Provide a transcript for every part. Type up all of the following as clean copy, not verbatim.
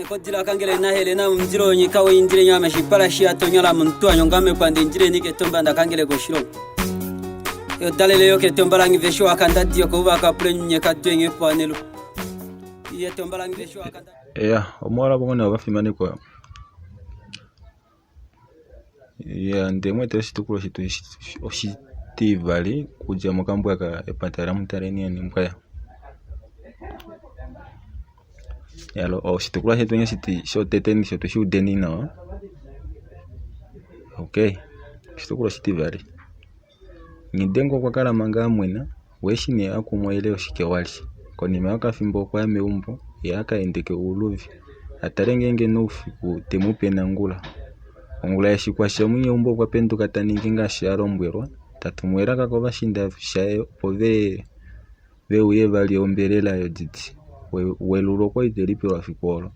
Mekodila kangele nahele na omundilo wonyika weindile nyama shipala shi atonyola muntu anyonga mekwande indile nike tomba ndakangele koshilongo. Yo dalele yo ketomba langi vesho akandadi yo kouva kapule nyeka dwenge pwanelu. Ye tomba langi vesho akanda. Eya, omwala bongo ne ovafimanekwa. Ya nde mu etela oshitukulwa shetu oshitivali okudja mokambo aka Epata laMutaleni yaNembwaya. Oshitukulwa shetu shotete ndishi otwe shi udeni nawa. Okay, oshitukulwa oshitivali. Nghidengwa okwa kala manga a mwena, wo eshi nee a kumwa ile oshike wali. Konima yokafimbo okwa ya meumbo ye a ka endeke ouluvi a tale ngeenge noufiku te mu pe nangula. Ongula eshi kwasha omunyeumbo okwa penduka ta ningi ngaashi a lombwelwa, ta tumu elaka kovashiinda shaye opo ve ve uye va lye ombelela yodidi. Welulo okwa li te lipewa efiku olo.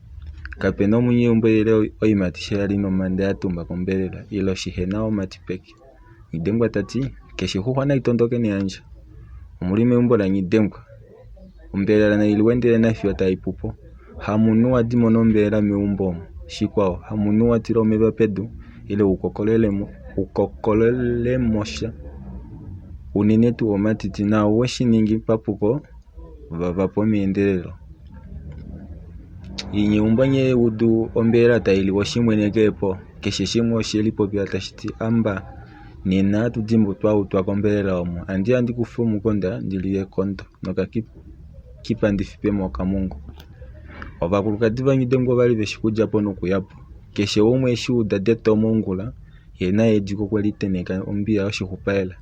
Kape na omunyeumbo ile oiimati she ya li nomanda ya tumba kombelela ile shihe na omati peke. Nghidengwa ta ti, Keshe xuxwa nai tondoke neyandja. Omu li meumbo laNghidengwa. Ombelela nai liwe ndele nafiyo tai pu po. Hamunhu wa di mo nombelela meumbo omo. Shikwao, hamunhu wa tila omeva pedu ile u kokolole mo sha, unene tuu omatiti, naau we shi ningi papuko vava po meendelelo. Inyeumbo nye udu ombelela tai liwa oshimwene keepo, keshe shimwe oshe lipopila tashi ti amba nena hatu dimbu twa utwa kombelela omo. Andi ya ndi kufe omukonda ndi liye ekondo nokakipa ndi fipe mo okamungo. Ovakulukadi vaNghidengwa ovali veshi kudja po nokuya po. Keshe umwe eshi uda detomo ongula, ye naye ediko okwe litenheka ombiya yoshixupaela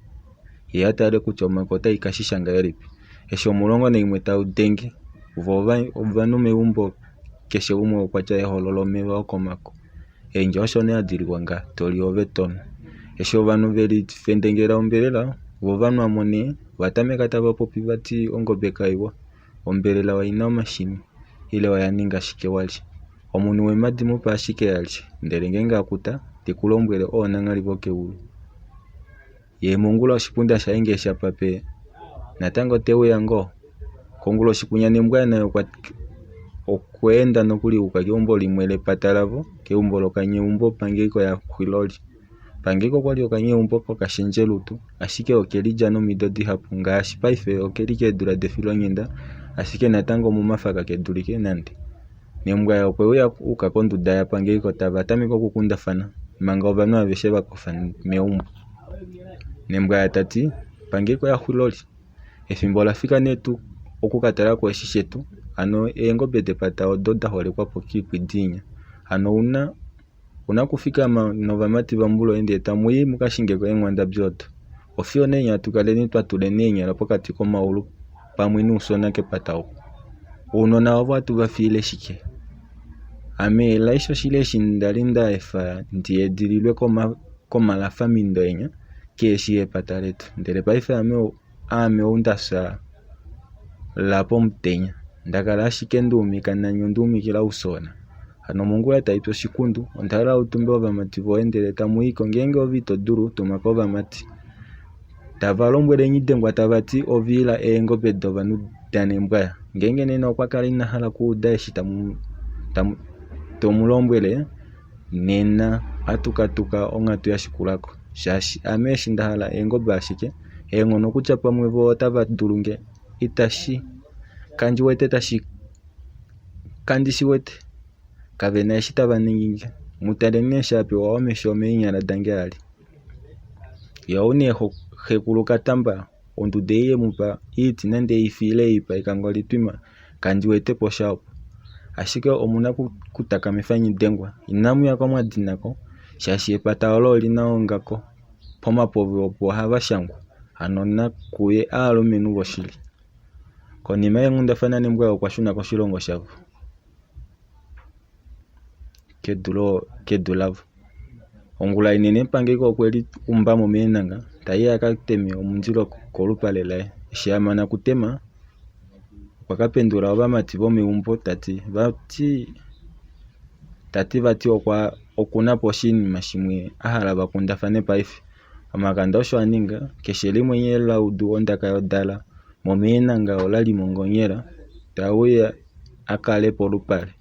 ye a tale kutya omake otai ka shisha ngahelipi. Eshi 11 tau denge, vo ovanhu meumbo keshe umwe okwa tya eholo lomeva okomako. Eendja osho nee hadi liwa nga, to li ove to nu. Eshi ovanhu ve lifendengela ombelela, vo va nwa mo nee, ova tameka tava popi vati ongobe kaiwa, ombelela oi na omashini ile oya ninga shike wali. Omunhu weemhadi mu pa ashike a lye, ndele ngeenge a kuta, te ku lombwele oonanghali vokeulu. Ye mongula oshipunda shaye ngee sha pape, natango te uya ngoo. Konguloshi kwinya Nembwaya naye okwa enda nokuli a yuka keumbo limwe lepata lavo, keumbo lokanyeumbo Pangeiko yaXwiloli. Pangeiko okwali okanyeumbo kokashendjelutu, ashike oke lidja nomido dihapu ngaashi paife oke li keedula defilonghenda ashike natango omomafa kake dulike nande. Nembwaya okwe uya a yuka konduda yaPangeiko tava tameke okukundafana manga ovanhu aveshe va kofa meumbo. Nembwaya ta ti, Pangeiko yaXwiloli, efimbo ola fika nee tuu oku ka tala ko eshi shetu, hano eengobe depata odo da holekwa po kiipwidi inya. Hano ouna Ouna okufikama novamati vambuloye ndee tamu i mu ka shinge ko eenghwandabi odo. Ofiyo nee nye hatu kaleni twa tuleni eenyala pokati komaulu pamwe noufyoona kepata oku. Ounona ovo ohatu va fiile shike? Ame elai shoshili eshi nda li nda efa ndi edililwe komalafamindo enya keeshi epata letu. Ndele paife aame ou nda fya la pomutenya. Nda kala ashike nda umika nanye onda umikila oufyoona. Hano mongula tai pi oshikundu, onda hala u tumbe ovamati voye ndele tamu i ko. Ngeenge ove ito dulu, tuma ko ovamati. Tava lombwele Nghidengwa tava ti ova ila eengobe dovanhu daNembwaya. Ngeenge nena okwa kala ina hala okuuda eshi to mu lombwele, nena ohatu katuka onghatu ya shikula ko. Shaashi ame eshi nda hala eengobe ashike, eenghono kutya pamwe vo otava dulu nge, itashi kandi wete tashi Kandi shi wete. Kave na eshi tava ningi nge. Mu taleni eshi a pewa omesho omeenyala dange a li. Ye ou nee xekulu Katamba, onduda ei ye mu pa oiti nande ei fiile ei pa ekango litwima, kandi wete po sha opo. Ashike omu na okutakamifa Nghidengwa. Inamu ya ko mwa dina ko, shaashi epata olo oli na ongako. Pomapovi opo ohava shangwa. Hano nakuye aalumenhu voshili. Konima yeenghundafana Nembwaya okwa shuna koshilongo shavo, kedu lavo. Ongula inene Pangeiko okwe li umba mo meenhanga, ta i a ka teme omundilo kolupale laye. Eshi a mana okutema, okwa ka pendula ovamati vomeumbo ta ti vati oku na po oshinima shimwe a hala va kundafane paife. Omakanda osho a ninga, keshe limwe nghee la udu ondaka yodala mo meenhanga ola li mongonyela, te uya a kale polupale.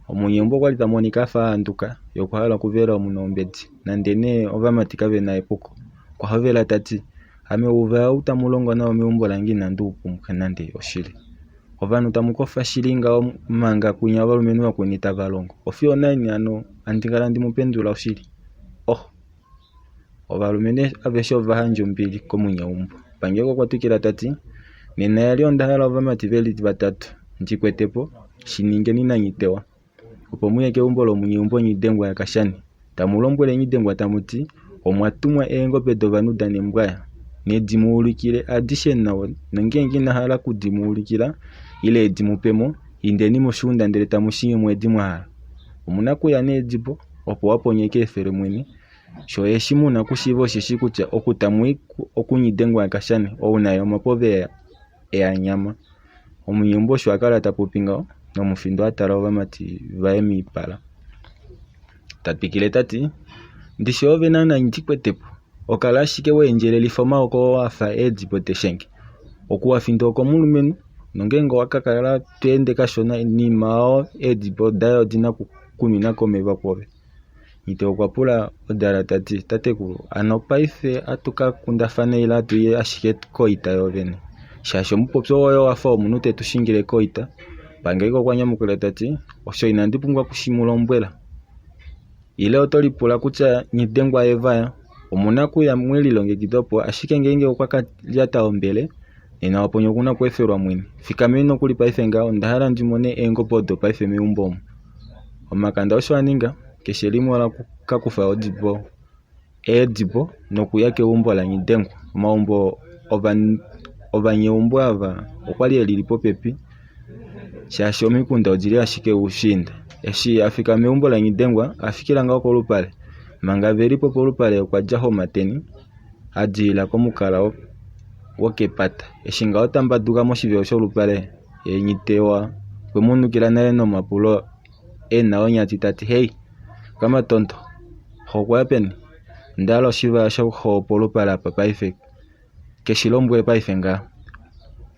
Omunyeumbo okwali ta monika afa a handuka ye okwa hala okuvela omunhu ombedi nande nee ovamati kave na epuko. Okwa hovela ta ti, Ame ouvaya ou tamu longo nao meumbo lange inandi u pumbwa nande oshili. Ovanhu tamu kofa shili ngaho manga kwinya ovalumenhu vakweni tava longo. Ofiyo onaini hano handi kala handi mu pendula oshili? Oh! Ovalumenhu aveshe ova handja ombili komunyeumbo. Pangeyo okwa twikila ta ti, Nena eli onda hala ovamati ve li vatatu ndi kwete po, shi ningeni naNghitewa, opo mu ye keumbo lomunyeumbo Nghidengwa yaKashani. Tamu lombwele Nghidengwa tamu ti, omwa tumwa eengobe dovanhu daNembwaya. Ne di mu ulikile adishe nawa nongeenge ina hala oku di mu ulikila ile e di mu pe mo, indeni moshuunda ndele tamu shingi mo edi mwa hala. Omu na okuya needibo opo wa ponyeke efele mwene. Sho eshi mu na okushiiva osheshi kutya oku tamu i okuNghidengwa yaKashani, ou naye omapove e a nyama. Omunyeumbo osho a kala ta popi ngaho nomufindo a tala ovamati vaye moipala. Ta twikile ta ti, Ndishi ove naana ndi kwete po, okala ashike wa endjelelifa omaoko oo a fa eedibo deshenge. Okuhafinda okomulumenhu, nongeenge owa ka kala to ende kashona nima oo eedibo daye odi na okunwina ko omeva kwoove. Nghite okwa pula odala ta ti, Tatekulu, hano paife atu ka kundafana ile atu ye ashike koita yoovene? Shaashi omupopyo woye owa fa womunhu te tu shingile koita. Pangeyo okwa nyamukula ta ti, Osho inandi pumbwa oku shi mu lombwela. Ile oto lipula kutya Nghidengwa evaya? Omu na okuya mwe lilongekida opo ashike ngeenge okwa ka lyata ombele, nena waponya oku na okweefelwa mwene. Fikameni nokuli paife ngaha, onda hala ndi mone eengobe odo paife meumbo omu. Omakanda osho a ninga, keshe limwe ola ka kufa odibo, eedibo nokuya keumbo laNghidengwa. Omaumbo ovanyeumbo ava okwali e lili popepi shaashi omikunda odili ashike oushiinda. Eshi a fika meumbo laNghidengwa, a fikila ngaho kolupale. Manga ve li po polupale okwa dja Homateni a dilila komukala wokepata. Eshi ngaho ta mbaduka moshivelo sholupale, ye Nghitewa okwe mu nukila nale nomapulo e na onyati ta ti, Hei, Kamatonto, xo okwa ya peni? Onda hala oshivaya shoxo polupale apa paife. Ke shi lombwele paife ngaha.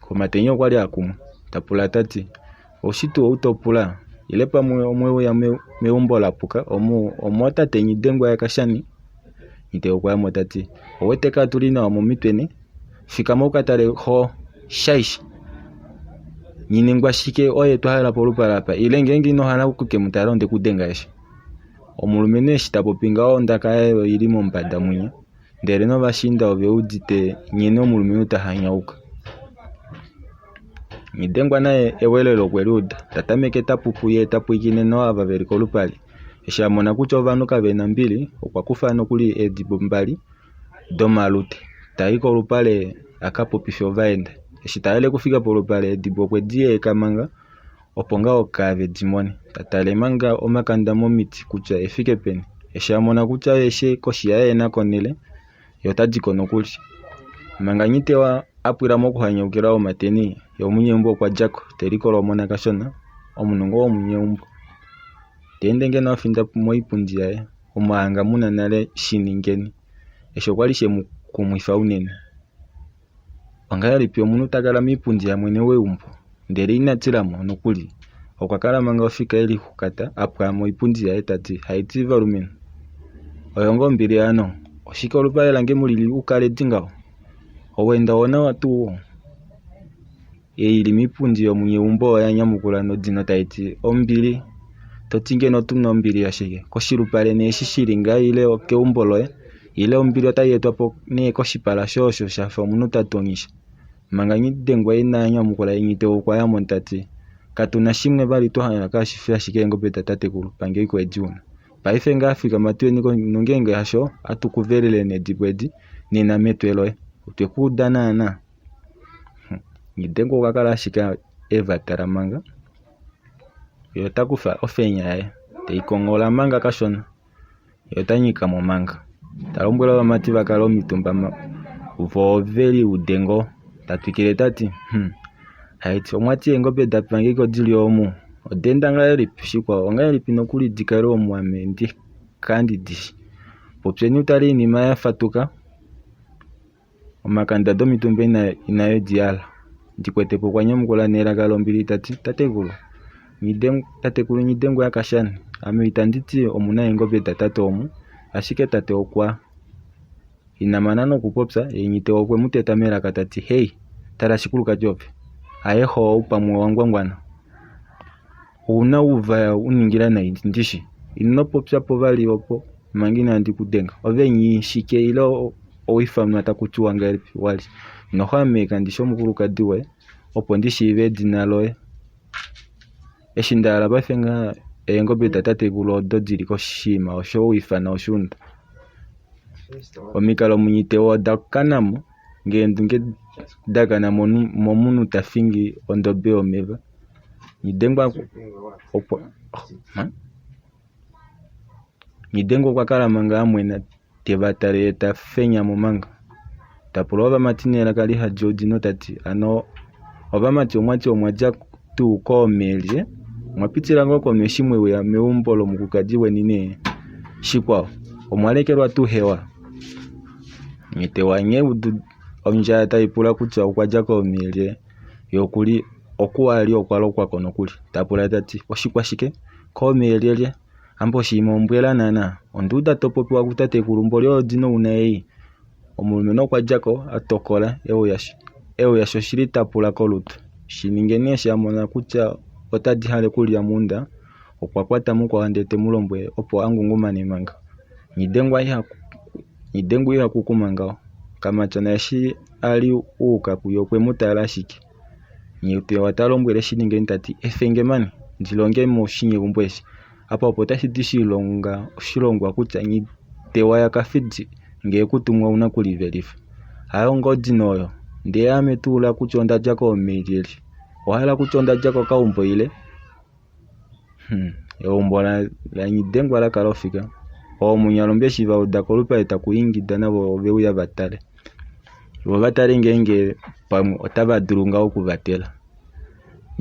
Homateni okwa li a kumwa, ta pula ta ti, Oushi tuu ou to pula? Ile pamwe omwe uya meumbo la puka omu omootate Nghidengwa yaKashani? Nghitewa okwa ya mo ta ti, Owete kaatu li nawa momitwe ne? Fikama u ka tale xo shaishi. Nhiningwa shike oye twa hala polupale apa ile ngeenge ino hala oku ke mu tala onde ku denga eshi. Omulumenhu eshi ta popi ngaho ondaka yaye oi li mombada mwinya ndele novashiinda ove udite nghene omulumenhu ta hanyauka. Nghidengwa naye ewelelo okwe li uda, ta tameke ta pupu ye ta pwilikine nawa ava ve li kolupale. Eshi a mona kutya ovanhu kave na ombili, okwa kufa nokuli eedibo mbali domalute ta i kolupale a ka popife ovaenda. Eshi ta yele okufika polupale eedibo okwe di yeeka manga opo ngaho kaave di mone. Ta tale manga omakanda momiti kutya e fike peni. Eshi a mona kutya aeshe koshi yaye e na ko onhele, ye ota di ko nokuli. Manga Nghitewa a pwila mokuhanyaukila omateni, ye omunyeumbo okwa dja ko, te likola omona kashona, omunhu ngoo womunyeumbo. Ta ende ngeno a finda moipundi yaye, omo a hanga mu na nale Shiningeni. Eshi okwa li she mu kumwifa unene. Ongahelipi omunhu ta kala moipundi yamwene weumbo ndele ina tila mo nokuli? Okwa kala manga ofika e lixukata a pwa moipundi yaye ta ti, Haiti valumenhu, oyo ngoo ombili hano? Oshike olupale lange mu lili ukaledi ngaho? Oweenda onawa tuu? Ei i li moipundi yomunyeumbo oya nyamukula nodino tai ti, Ombili? To ti ngeno otu na ombili yashike? Koshilupale nee eshi shi li ngaha ile okeumbo loye? Ile ombili otai etwa po nee koshipala shoye osho sha fa omunhu ta tonghisha? Manga Nghidengwa ina nyamukula Nghitewa okwa ya mo ta ti, Katu na shimwe vali twa hala kashi fi ashike eengobe datatekulu, Pangeiko edi u na. Paife ngaha fikama tu yeni nongeenge hasho, ohatu ku velele nedibo edi nena metwe loye. Otwe ku uda naana. Nghidengwa okwa kala ashike e va tala manga, ye ota kufa ofenya yaye tei konghola manga kashona, ye ota nyika mo manga. Ta lombwele ovamati va kale omitumba vo ve liude ngoo. Ta twikile ta ti, Haiti omwa ti eengobe da pangeko di li omu oda enda ngahelipi? Shikwao ongahelipi nokuli di kale omu ame ndi kandi di shi? Popyeni utale oinima ya fatuka. Omakanda domitumba inaye di hala. Ndikwetepo okwa nyamukula nelaka lombili ta ti, Tatekulu, Tatekulu Nghidengwa yaKashani, ame itandi ti omu na eengobe datate omu, ashike tate okwa. Ina mana nokupopya, ye Nghitewa okwe mu teta melaka ta ti, Hei, tala shikulukadi ove, aye xo ou pamwe owa ngwangwana. Ou na ouvaya u ningila nai ndishi? Ino popya po vali opo manga inandi ku denga. Ove nghi shike ile owa ifanwa taku tiwa ngahelipi wali? Noxo ame kandi shi omukulukadi woye opo ndi shiive edina loye. Eshi nda hala paife ngaha eengobe datatekulu odo di li koshinima osho wa ifana oshuunda. Omikalo munyitewa oda kana mo ngeendunge da kana momunhu ta fingi ondobe yomeva. Nghidengwa okwa kala manga a mwena te va tale ye ta fenya mo manga. Ta pula ovamati nelaka lihadi odino ta ti, Hano ovamati omwa ti omwa dja tuu koomelye? Omwa pitila ngoo konhu eshi mwe uya meumbo lomukulukadi weni nee? Shikwao, omwa lekelwa tuu hewa? Nghitewa nghee udu ondjaya tai pula kutya okwa dja koomelye ye oku li oku a li okwa lokwa ko nokuli. Ta pula ta ti, Oshikwashike? Koomeelyelye? Hamba oshinima ombwela naana. Onda uda to popiwa kutatekulu mboli oyo odino una ei. Omulumenhu okwa dja ko a tokola e uya shoshili ta pula kolutu. Shiningeni eshi a mona kutya otadi hale okulya muunda, okwa kwata mukwao ndele te mu lombwele opo a ngungumane manga. Nghidengwa iha kukuma ngaho. Kamatyona eshi a li a yuka kuye okwe mu tala ashike. Nghitewa ta lombwele Shiningeni ta ti, Efe nge mani, ndi longe mo oshinyeumbo eshi. Apa opo tashi di oshilongwa kutya Nghitewa yaKafidi ngee kutumwa ouna kulivelifa. Hayo ngoo odino oyo, ndee ame to ula kutya onda dja kooMelyeli. Owa hala kutya onda dja kokaumbo ile? Eumbo laNghidengwa la kala ofika. Oomunyalombe eshi va uda kolupale taku ingida navo ove uya va tale. Vo va tale ngeenge pamwe otava dulu ngaa okuvatela.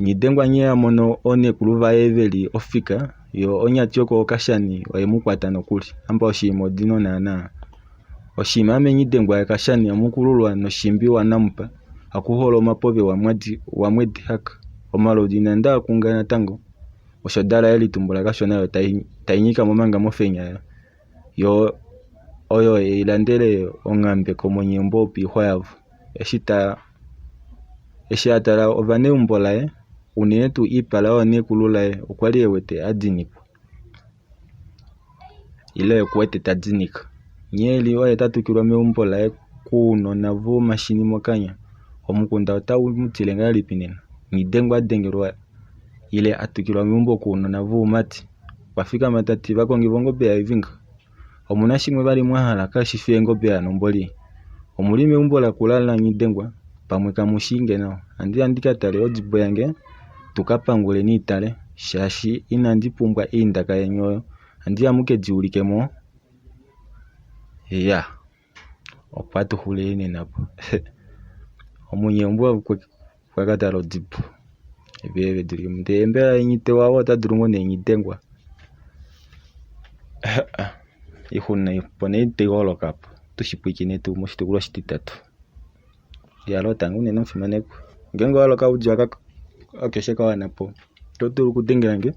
Nghidengwa nghee a mono oonekulu vaye ve li ofika, yo onyati yokokashani oye mu kwata nokuli. Hamba oshinima odino naana. Oshinima ame Nghidengwa yaKashani omukululwa noshimbi waNamupa, akuhola omapove wamwedi haka. Omalodu inandi a kunga natango. Osho dala ye litumbula kashona yo tai nyika mo manga mofenya yayo. Yo oyo ei landele onghambe komonyembo wopoixwa yavo. Eshi a tala ovaneumbo laye, unene tuu oipala yoonekulu laye okwa li e wete a dinikwa ile e ku wete ta dinika. Nghee eli oye ta tukilwa meumbo laye kounona vomashini mokanya. Omukunda otau mu tile ngahelipi nena? Nghidengwa a dengelwa ile a tukilwa meumbo kounona voumati. Okwa fikama ta ti, Vakongi vongobe yaIvinga, omu na shimwe vali mwa hala kashi fi eengobe hano mboli? Omu li meumbo lakula laNghidengwa, pamwe kamu shii nge nawa. Ohandi ya ndi ka tale odibo yange tu ka panguleni itale, shaashi inandi pumbwa eendaka yeni oyo. Ohandi ya mu ke di ulike mo. Iya, opo hatu xulile nena opo. Omunyeumbo okwa ka tala odibo. Ndele mbela Nghitewa ota dulu ngoo nee Nghidengwa? Oixuna opo nee tai holoka po. Otu shi pwilikine tuu moshitukulwa oshititatu. Iyaloo tangi unene omufimanekwa. Ngeenge owa hala okaudiyo aka akeshe ka wana po, oto dulu okudengela nge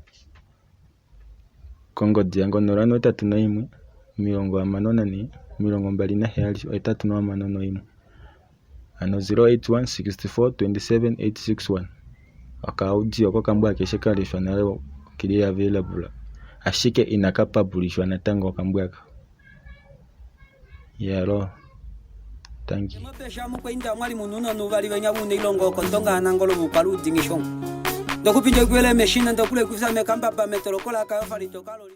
kongodi yange 081 64 27 861. Hano 081 64 27 861. Okaaudio kokambo akeshe ka leshwa nale okeli available ashike inaka publishwa natango okambo aka. Iyaloo. Tangi. Mopesha mukwainda mwali munhu nuvali venya vune ilongo kondonga hanangolo vupalu udingisho. Ndokupinja kwele meshina ndokule kufisa mekambaba metolokola kayo falito kaloli.